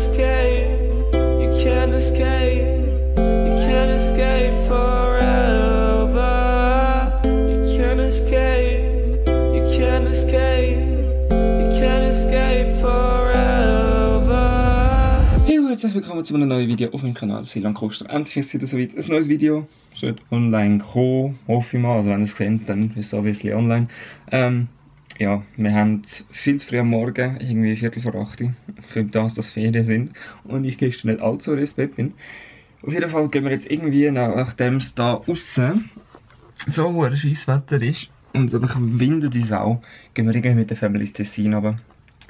escape, you can't escape, you can't escape forever. You can't escape, you can't escape, you can't escape forever. Hey und herzlich willkommen zu einem neuen Video auf meinem Kanal Silan Koster. Endlich ist es wieder soweit, ein neues Video sollte online kommen, hoffe ich mal. Also wenn ihr es seht, dann ist es obviously online. Ja, wir haben viel zu früh am Morgen, irgendwie 7:45, für das, dass Ferien sind und ich gestern nicht allzu ins Bett bin. Auf jeden Fall gehen wir jetzt irgendwie, nachdem es da aussen so ein scheiß Wetter ist und es einfach windet die Sau, gehen wir irgendwie mit der Family ins Tessin runter.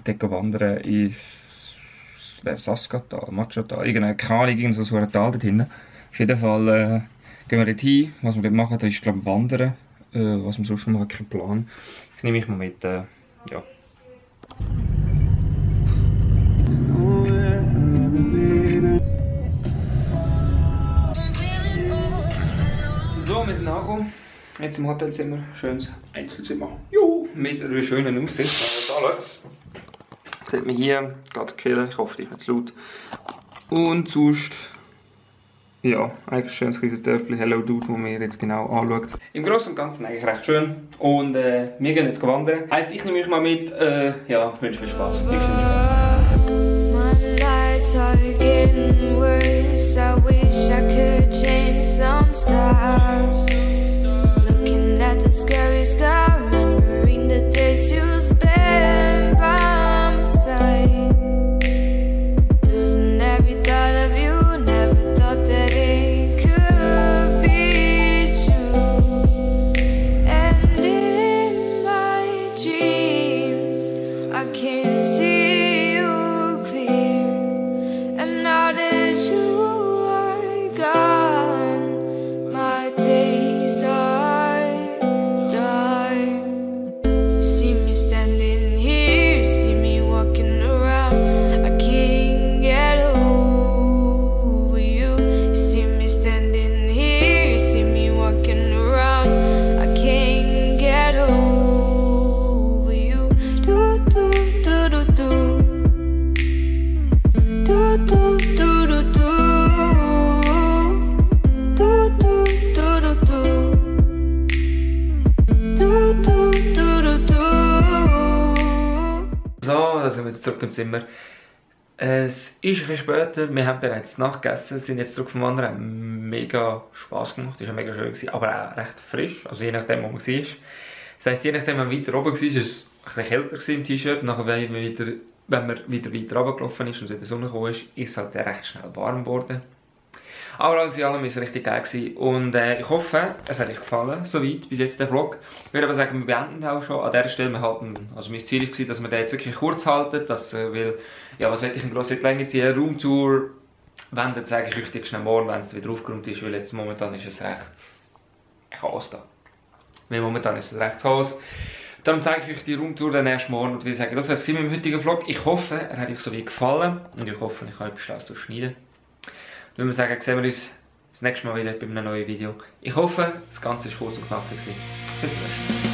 Dort wandern ins Saskatal, Machatal, keine Ahnung, irgend so ein Tal dort hinten. Auf jeden Fall gehen wir dort hin. Was wir dort machen, das ist glaube ich Wandern. Was wir sonst machen, keinen Plan. Ich nehme mich mal mit, ja. So, wir sind angekommen. Jetzt im Hotelzimmer. Schönes Einzelzimmer. Jo, mit einer schönen Aussicht. Seht man hier, gerade killen. Ich hoffe, ich bin zu laut. Und sonst, ja, eigentlich ein schönes kleines Dörfli, Hello Dude, das man jetzt genau anschaut. Im Großen und Ganzen eigentlich recht schön. Und wir gehen jetzt wandern. Heisst, ich nehme mich mal mit. Ja, ich wünsche viel Spaß. I can see you clear, and now that you are gone, my days are done. See me standing here, see me walking around, I can't get over you. See me standing here, see me walking around, I can't get over. So, da sind wir wieder zurück im Zimmer. Es ist ein bisschen später, wir haben bereits Nacht gegessen, sind jetzt zurück vom Wandern, haben mega Spass gemacht, es war mega schön gewesen, aber auch recht frisch, also je nachdem wo man war. Das heisst, je nachdem, wenn man weiter oben war, war es ein bisschen kälter im T-Shirt, nachher wenn man wieder weiter runtergelaufen ist und in die Sonne gekommen ist, ist es halt recht schnell warm geworden. Aber alles in allem war es richtig geil gewesen. Und ich hoffe, es hat euch gefallen, soweit, bis jetzt der Vlog. Ich würde aber sagen, wir beenden auch schon an dieser Stelle. Wir halten, also mein Ziel war, dass wir den jetzt wirklich kurz halten, dass, weil, ja, was hätte ich in grosse Länge ziehen, Roomtour, wenn, dann zeige ich euch die schnell morgen, wenn es wieder aufgeräumt ist, weil jetzt momentan ist es recht Chaos da. Weil momentan ist es recht Chaos. Darum zeige ich euch die Roomtour dann erst morgen und will sagen, das war es mit dem heutigen Vlog. Ich hoffe, er hat euch so wie gefallen und ich hoffe, ich kann etwas Spaß durchschneiden. Dann würde ich sagen, sehen wir uns das nächste Mal wieder bei einem neuen Video. Ich hoffe, das Ganze war kurz und knapp. Bis zum nächsten Mal.